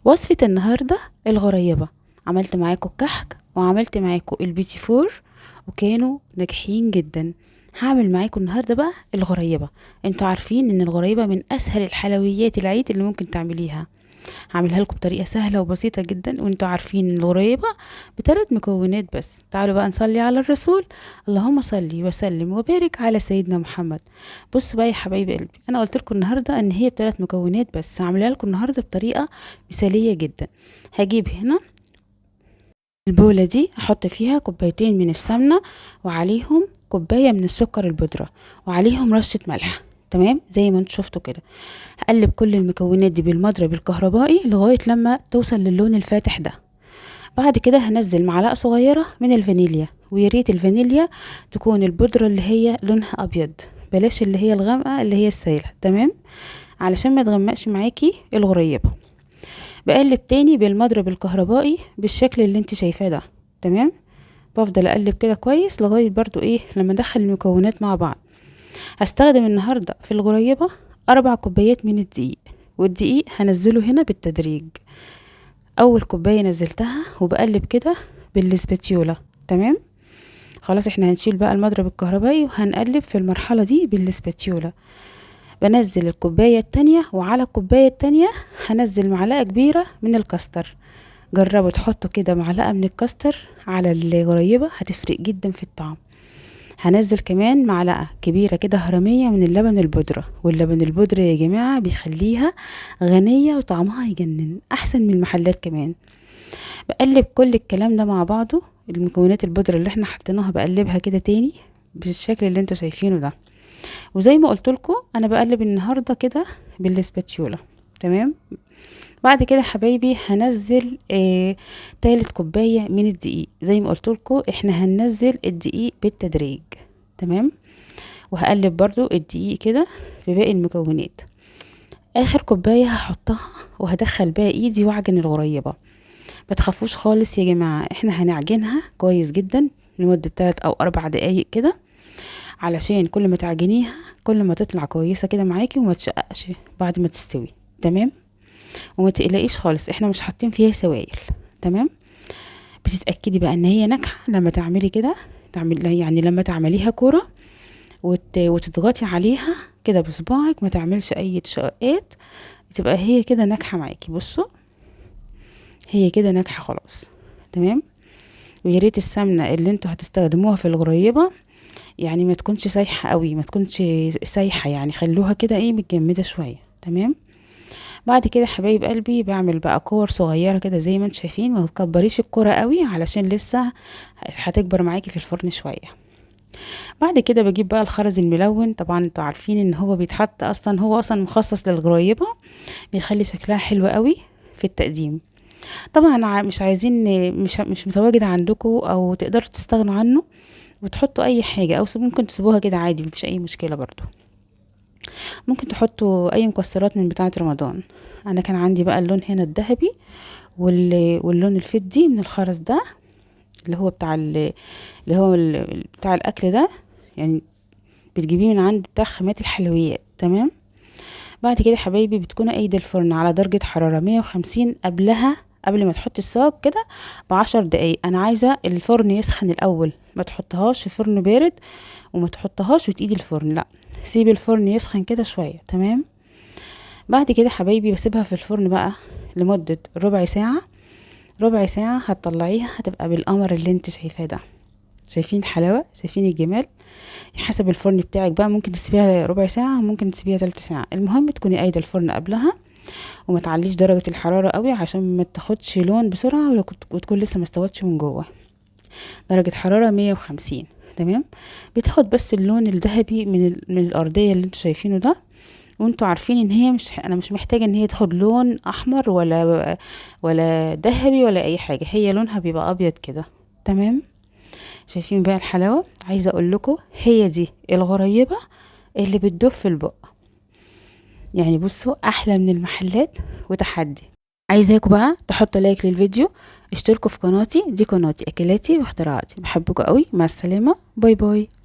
وصفة النهاردة الغريبة. عملت معاكم الكحك وعملت معاكم البيتي فور وكانوا ناجحين جدا. هعمل معاكم النهاردة بقى الغريبة. انتوا عارفين ان الغريبة من اسهل الحلويات العيد اللي ممكن تعمليها. هعملها لكم بطريقة سهلة وبسيطة جدا، وانتوا عارفين ان الغريبة بثلاث مكونات بس. تعالوا بقى نصلي على الرسول، اللهم صلي وسلم وبارك على سيدنا محمد. بصوا بقى يا حبايب قلبي، انا قلت لكم النهارده ان هي بثلاث مكونات بس، هعملها لكم النهارده بطريقة مثالية جدا. هجيب هنا البولة دي، احط فيها كوبايتين من السمنة وعليهم كوباية من السكر البودرة وعليهم رشة ملح، تمام زي ما انتوا شفتوا كده. هقلب كل المكونات دي بالمضرب الكهربائي لغاية لما توصل للون الفاتح ده. بعد كده هنزل معلقة صغيرة من الفانيليا، ويا ريت الفانيليا تكون البودرة اللي هي لونها ابيض، بلاش اللي هي الغامقة اللي هي السايلة، تمام، علشان ما تغمقش معاكي الغريبة. بقلب تاني بالمضرب الكهربائي بالشكل اللي انت شايفاه ده، تمام. بفضل اقلب كده كويس لغاية برضو ايه لما ادخل المكونات مع بعض. هستخدم النهاردة في الغريبة 4 كوبايات من الدقيق، والدقيق هنزله هنا بالتدريج. اول كوباية نزلتها وبقلب كده بالسباتيولا، تمام. خلاص احنا هنشيل بقى المضرب الكهربائي وهنقلب في المرحلة دي بالسباتيولا. بنزل الكوباية التانية، وعلى الكوباية التانية هنزل معلقة كبيرة من الكاستر. جربوا تحطوا كده معلقة من الكاستر على الغريبة، هتفرق جدا في الطعم. هنزل كمان معلقة كبيرة كده هرمية من اللبن البودرة، واللبن البودرة يا جماعة بيخليها غنية وطعمها يجنن، أحسن من المحلات كمان. بقلب كل الكلام ده مع بعضه، المكونات البودرة اللي احنا حطيناها بقلبها كده تاني بالشكل اللي انتوا شايفينه ده. وزي ما قلت لكم انا بقلب النهارده كده بالسباتيولا، تمام. بعد كده حبايبي هنزل تالت كوباية من الدقيق. زي ما قلت لكم احنا هننزل الدقيق بالتدريج، تمام. وهقلب برضو الدقيق كده في باقي المكونات. اخر كوباية هحطها وهدخل بقى ايدي واعجن الغريبة. ما تخافوش خالص يا جماعة، احنا هنعجنها كويس جدا لمدة 3 او 4 دقايق كده، علشان كل ما تعجنيها كل ما تطلع كويسة كده معاكي وما تشققش بعد ما تستوي، تمام. وما تقلقيش خالص، احنا مش حاطين فيها سوائل، تمام. بتتاكدي بقى ان هي ناجحة لما تعملي كده، يعني لما تعمليها كورة وتضغطي عليها كده بصباعك، ما تعملش اي تشققات، تبقى هي كده ناجحة معاكي. بصوا هي كده ناجحة خلاص، تمام. ويا ريت السمنة اللي انتوا هتستخدموها في الغريبة يعني ما تكونش سايحه قوي، ما تكونش سايحه، يعني خلوها كده ايه متجمده شوية، تمام. بعد كده حبايب قلبي بعمل بقى كور صغيرة كده زي ما انتم شايفين. ما تكبريش الكورة قوي علشان لسه هتكبر معاكي في الفرن شوية. بعد كده بجيب بقى الخرز الملون، طبعا انتوا عارفين ان هو بيتحط اصلا، هو اصلا مخصص للغريبه، بيخلي شكلها حلو قوي في التقديم. طبعا مش عايزين، مش متواجد عندكم او تقدروا تستغنوا عنه وتحطوا اي حاجة، او ممكن تسيبوها كده عادي، مفيش اي مشكلة. برضو ممكن تحطوا اي مكسرات من بتاعه رمضان. انا كان عندي بقى اللون هنا الذهبي واللون الفضي من الخرز ده اللي هو بتاع اللي هو بتاع الاكل ده، يعني بتجيبيه من عند بتاع خامات الحلويات، تمام. بعد كده حبايبي بتكون ايد الفرن على درجه حرارة 150 قبلها، قبل ما تحطي الصاج كده ب10 دقايق. انا عايزه الفرن يسخن الاول، ما تحطهاش في فرن بارد وما تحطهاش وتقيدي الفرن، لا سيبي الفرن يسخن كده شوية، تمام. بعد كده حبايبي بسيبها في الفرن بقى لمدة ربع ساعة. ربع ساعة هتطلعيها هتبقى بالقمر اللي انت شايفاه ده. شايفين الحلاوة، شايفين الجمال. حسب الفرن بتاعك بقى، ممكن تسيبيها ربع ساعة، ممكن تسيبيها تلت ساعة، المهم تكوني قايدة الفرن قبلها وما تعليش درجه الحرارة قوي عشان ما تاخدش لون بسرعة وتكون لسه ما استوتش من جوه. درجه حرارة 150، تمام. بتاخد بس اللون الذهبي من الارضية اللي انتوا شايفينه ده، وانتوا عارفين ان هي مش، انا مش محتاجه ان هي تاخد لون احمر ولا ذهبي ولا اي حاجة، هي لونها بيبقى ابيض كده، تمام. شايفين بقى الحلاوة؟ عايزه اقول لكم هي دي الغريبة اللي بتدوب في البق، يعني بصوا احلى من المحلات وتحدي. عايزاكم بقى تحطوا like للفيديو، اشتركوا في قناتي، دي قناتي اكلاتي واختراعاتي. بحبكم قوي، مع السلامة، bye bye.